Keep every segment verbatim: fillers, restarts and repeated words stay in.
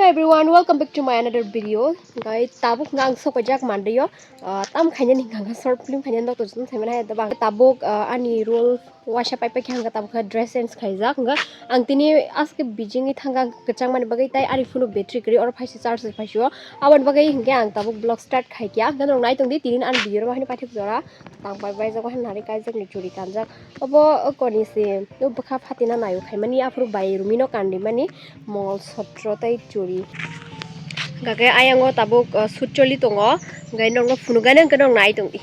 Everyone, welcome back to my another video. Guys, tabuk ang sokojak mandayo. Ah, tam khainani hwnkha short film khainani doctor jun thaimani hai tabuk, ah, ani role waisa pai pai khe hwnkha tabuk khe dress change khaijak hwnkha. Ang tini aske bijingni thangkha kwchangmani bagwi tai ani phone battery kwrwi oro phaisa charge phaisio. Aboni bagwi hwnkhe ang tabuk vlog start khaikha. Hwnkhe norok nai tongdi tini ani video rok haino paithak jora. Tang pai bai jago haino nari kaijak ni churi kanjak. Obo o koni se o bwkha phatina nayo khaimani aphuru bai rumi no kandi mani mongol sotro tei churi. Hwnkhe ayang o tabuk, uh, sut choli tongo. Hwnkhe nokno phunukgani hwnkhe nok nai tongdi.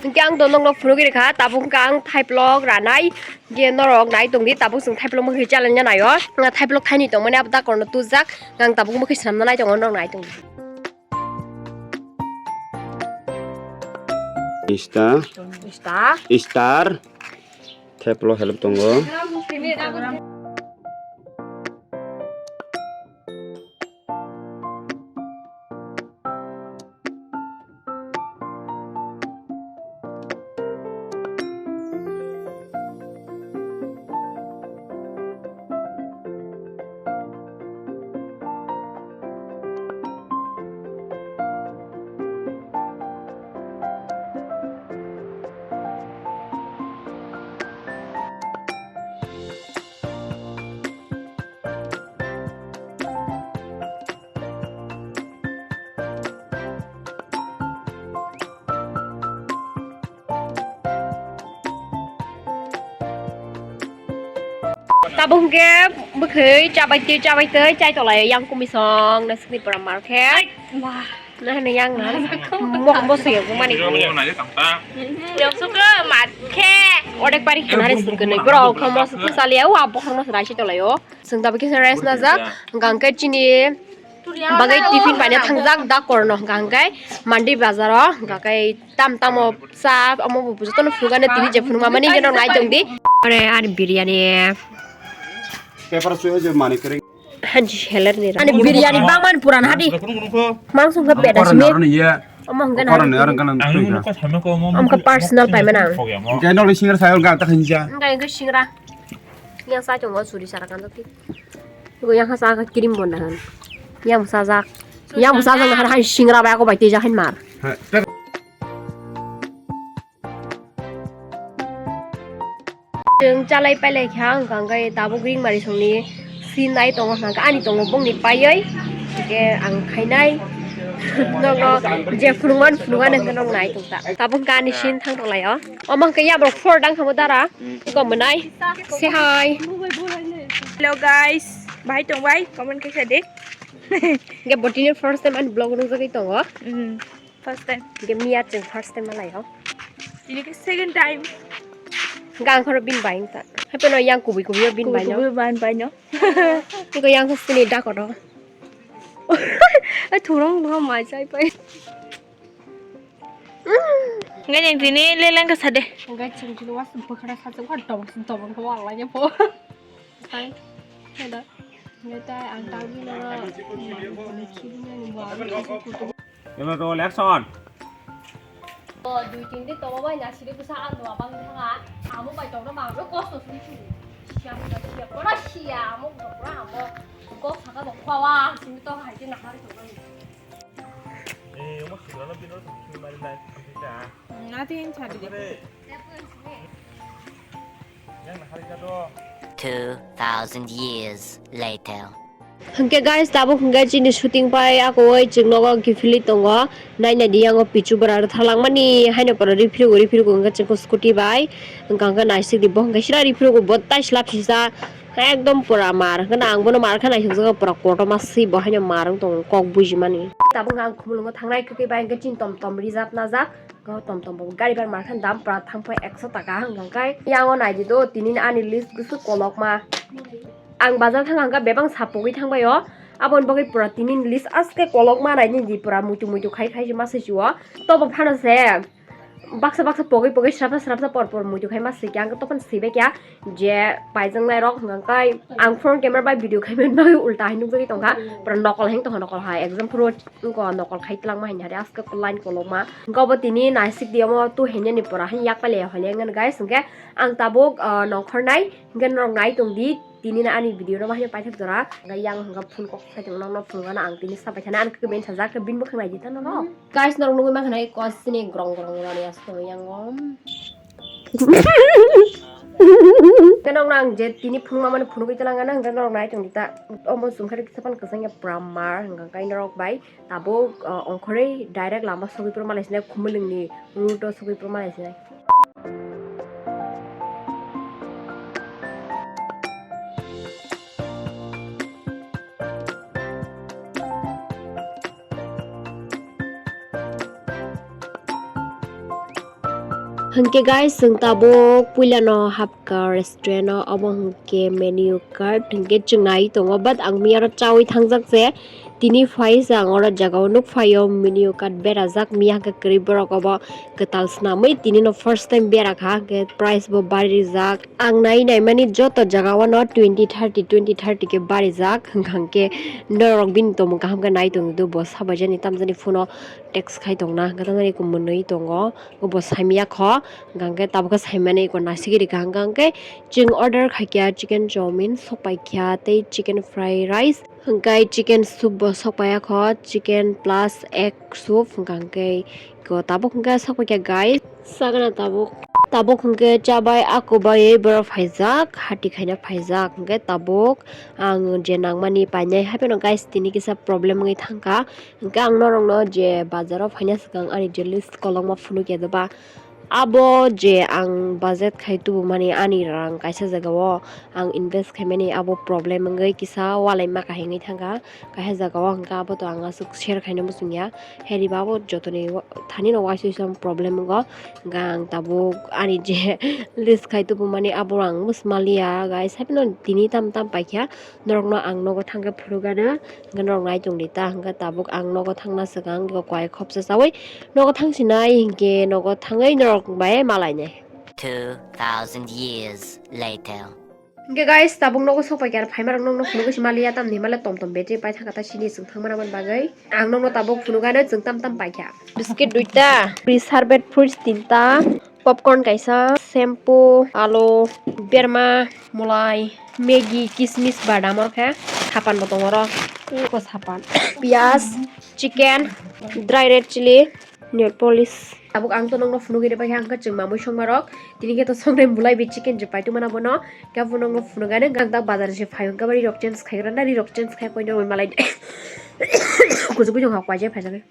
Hwnkhe ang to nokno phunugwi rikha tabuk hwnkhe ang thaiplok ranai. Hwnkhe norok nai tongdi tabuk chwng thaiplok mwkhwi chalaina naio. Thaiplok thaini tongmani abo dakorno tujak. Ang tabuk mwkhwi swnamna nai tongo norok nai tongdi. Insta. Insta. Star. Theplo help tongo. Tabuk hwnkhe bwkhwi chabai twi chabai twi chai tonglaio yang kumisong na swkni pora mar khe. Wah. Na hwnwi yang na mok moswi mani. Yang suka mat khe. Odek pari khana re swkni borok khe moswi chaliya wa bokhorok no raisi tonglaio. Chwng tabuk khe rest najak hwnkha hwnkhe chini bagwi tiffin paina thangjak da korno hwnkha hwnkhe mandi bazaro hwnkha khe tam tamo cha omo bo jotono phunukgani tini je phunukma mani hwnkhe nai tongdi. Ore ani biryani. Paper sui hoje mani kering. Haji heler ni ani biryani bangman puran hadi. Mangso hwnkhe peda simi. Omo hwnkhe na. Omo hwnkhe personal paimana. Hwnkhe nokni singra sayo ga ta khinja. Hwnkhe hwnkhe singra. Yang sa chongo suri sara kanjak ti. Ego yang hasa ka kirim bonda han. Yang sajak. Yang sajak na har han singra ba ko bai te jahan mar. Chwng chalai pailai kha ang kang kai tabuk ring mari songni sin nai tongo hwnkha ani tongo bongni paioi. Ke ang khainai. Nokno je phunukman phunukani hwnkhe nok nai tongta. Tabuk kani sin thang tonglaio. Omo hwnkhe yabrok phor dang khamu dara. Iko mwnai. Say hi. Hello guys. Bahai tong bai comment khe khe de. Ge botini first time ani vlog nungjagwi tongo. Mm, first time. Ge miya chwng first time malai ho. Ini ke second time. Gang khoro bin bai ta. Hape no yang kubui kubui bin bai no. Kubui bin bai no. Iko yang khos ni da kodo. Ai thurong no mai sai pai. Ngai yang tini leleng ka sade. Ngai chwng tini was bukhara sa chwng kha dobor dobor ko wala ye po. Sai. Heda. Ngai ta ang ta ni no. Ema to action. O dui tin din tobo bai na siri busa ang do abang thanga. Amo bai tong no ma ro kosto sini sini. Siya mo siya pora siya amo pora amo. Kok saka bo khwa wa sini to hai ke na hari to. Nothing. Two thousand years later. Hwnkhe guys, tabuk hwnkhe chini shooting pai ako oi chwng nogo kiphilwi tongo. Nai nai di yango pichu bwra rwthalangmani haino pora riphirugo riphirugo hwnkhe chwngkhe scooty bai. Hwnkha hwnkhe naisik di bo hwnkhe sira riphirugo bo tai slap sisa. Ekdom pura mar, hwnkhe na ang bono mar khe naisukjago, pura kotorma se bo haino mar wng tongo, kok bujimani. Tabuk ang khumulwngo thangnai kwkwi bai hwnkhe chini tom tom reserve najak, hwnkhe tom tom bo gari bar mar khe dam pura thang phai ekso taka hwnkha khe. Yang o nai di do, tini ani list bwswk kolokma. Ang bazar thang hwnkha bebak sa pogwi thang bai o, aboni bagwi pura tini list aske kolokma nai di pura muitu muitu khai khai se ma se chuo. Tobo phano se. Baksa baksa pogwi pogwi srapsa srapsa por por muitu khai ma swi khe ang tophan swi bai kha je paijak nai rok hwnkha khe ang front camera bai video khai mani bagwi ulta hai nukjagwi tongkha pura nokol heng tongkha nokol hai exam phuru wngkha nokol khai twlangma hai hwnkhe aske line kolokma hwnkhe obo tini naisik di omo tu hwnwi ni pura hwn yak pai laiya hwnwi wngkha guys hwnkhe ang tabuk nongkhor nai hwnkhe norok nai tongdi. Tini na ani video no bahai paithak jora. Hwnkhe yang hwnkhe phone kok sai tongno, no phone gana ang tini sabai thani ang khe ben sajak khe bin bwkhang nai di tano no. Guys, norok nugwi mankha nai kosini grong grong rani asto yang om. Khe norok no ang je tini phunukma mani phunugwi twlang gana hwnkhe norok nai tong di ta. Omo chwng khe kisa phano kwchang ya pramar hwnkhe norok bai tabuk, uh, ongkhorwi direct lama sogwi phuru malai sinai, Khumulwngni route o sogwi phuru malai sinai. Hwnkhe guys, chwng tabuk puilano hapkha restaurant o, obo hwnkhe menu card hwnkhe chwng nai tongo, but ang miyaro chaui thangjak je. Tini phai se ang oro jaga o nuk phai o menu card berajak, miya hwnkhe kwrwi borok obo kwtal swnamwi tini no first time berakha, hwnkhe price bo bari rijak. Ang nai naimani joto jaga o no twenty thirty, twenty thirty khe barijak, hwnkha hwnkhe norok bini tongmung kaham khe nai tongdi, bo sabaijani tamjani phone o text khai tongna, hwnkhe tamjani khe mwnwi tongo, bo saimya kho, hwnkha hwnkhe tabuk khe saimani eko nasigiri kaham, hwnkha hwnkhe chwng order khaikha chicken chowmin, sokpaikha tei chicken fried rice. Hwnkhe chicken soup bo sokpaiya kho, chicken plus egg soup, hwnkha hwnkhe ko tabuk hwnkhe sokpaikha guys. Sagana tabuk, tabuk hwnkhe chabai ako baiwi borok phaijak, hati khaina phaijak, hwnkhe tabuk ang je nangmani painai, hapheno guys tini kisa problem wngwi thangkha. Hwnkhe ang norokno je bazaro phaina swkang ani je list kolokma phunukya doba. Abo je ang budget khai tubumani ani rang kaisa jagao ang invest khaimani abo problem wngwi kisa walai ma kahai wngwi thangkha. Kaisa jagao hwnkha abo to ang aswk share khaina muchungya. Heriba abo jotoni thani no waisa waisa problem wngo. Hwnkha ang tabuk ani je list khai tubumani abo ang bwsmaliya guys. Hapheno tini tam tam paikha. Norokno ang nogo thangkhe phunukgano, hwnkhe norok nai tongdi ta, hwnkhe tabuk ang nogo thangna swkang koi khopsa chaui nogo thangsinai, hinkhe nogo thangwi norok bai malainai. Two thousand years later. Hinkhe guys, tabuk nogo sokpaikha, phaima rok nokno phunugwi se maliya, tamni himale tom tom battery paithaka ta sini chwng thangmana man bagwi. Ang nokno tabuk phunukgano chwng tam tam paikha. Biscuit duita, pre-served fruits tinta, popcorn kaisa, shampoo, alo, berma, mwlai, Maggi, kismis, badam, oro khe sapan bo tongo oro. Eko sapan, piyaj, chicken, dry red chili, nail polish. Tabuk ang to nokno phunugwi rwbaikha, hwnkhe chwng mamui songmarok. Tini khe to songnai mwlai bai chicken je paitwmana bono. Khe bo nokno phunukgani, ang dak bazar se phai hwnkhe ri rok change khaigrana, ri rok change khai koino malai. Kuchuk kuchuk hok paijak phaijak.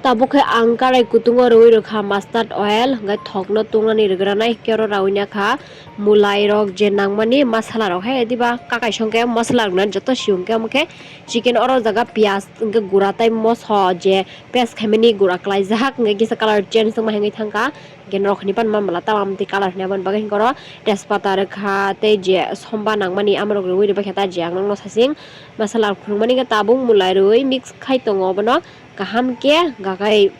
Tabuk khe ang karai kutungo rwui rwkha mustard oil, hwnkhe thokno tungnani rwgranai, hinkhe oro raui nakha mwlai rok je nangmani masala rok hai, diba kakai songkhe masala rok nani joto siyung khe, omo khe chicken oro jaga piyaj hwnkhe gura tei moso je paste khaimani gura klaijak, hwnkhe kisa colour change wngma hwnwi thangkha. Hwnkhe norok hwnwi pan man bwla tamo amtwi colour hwnwi aboni bagwi hinkhe oro tejpata rwkha tei je somba nangmani amorok rwui rwbaikha ta je ang nokno sasing masala rok phunukmani khe tabuk mwlai rwui mix khai tongo obono kaham khe gagai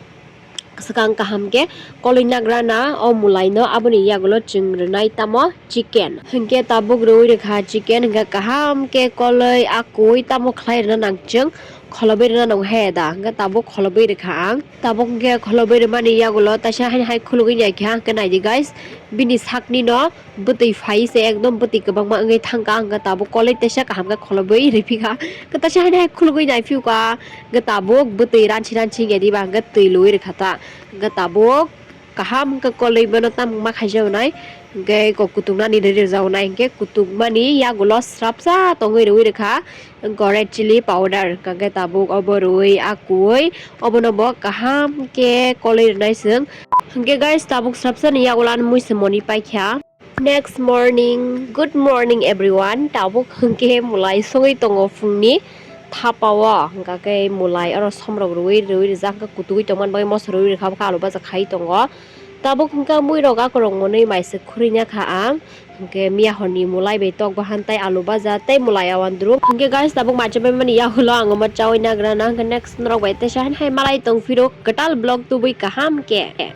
swkang kaham khe kolwi nagrana o mwlai no aboni yagulo chwng rwnai tamo chicken hwnkhe tabuk rwui rwkha chicken hwnkhe kaham khe kolwi akui tamo khlai rwna nang chwng kholobwi rwna nang he da hwnkhe tabuk kholobwi rwkha ang. Tabuk hwnkhe kholobwi rwmani yagulo taisa haino hai khulugwi naikha, hwnkhe naidi guys, bini sakni no bwtwi phai se ekdom bwtwi kwbangma wngwi thangkha, hwnkhe tabuk kolwi taisa kaham khe kholobwi rwphikha, hwnkhe taisa haino hai khulugwi naiphiukha, hwnkhe tabuk bwtwi ranchi ranchi wngya diba hwnkhe twi lwi rwkha ta, hwnkhe tabuk kaham hwnkhe kolwi bono tamo ma khaijaknai, hwnkhe kok kutuknani rwi rwjaknai, hwnkhe kutukmani yagulo swrapsa tongwi rwi rwkha. Hwnkhe red chili powder, hwnkhe tabuk obo rwui, akui, obono bo kaham khe kolwi rwnai chwng. Hwnkhe guys, tabuk swrapsani yagulo ani mui se monwi paikha. Next morning, good morning everyone. Tabuk hwnkhe mwlai songwi tongo phungni thapao, hwnkhe mwlai oro somrok rwui, rwui rijak, hwnkhe kutugwi tongmani bagwi moso rwui rwkha, bwkha alu baja khai tongo. Tabuk hwnkhe muirok akorok monwi maiswk khurui nakha ang. Hwnkhe miya horni mwlai bai tok bahan tei alu baja tei mwlai awandru. Hwnkhe guys, tabuk macha bai mani yagulo ang omo chaui nagrana. Hwnkhe next norok bai teisa haino hai malai tongphiro kwtal vlog tubui kaham khe.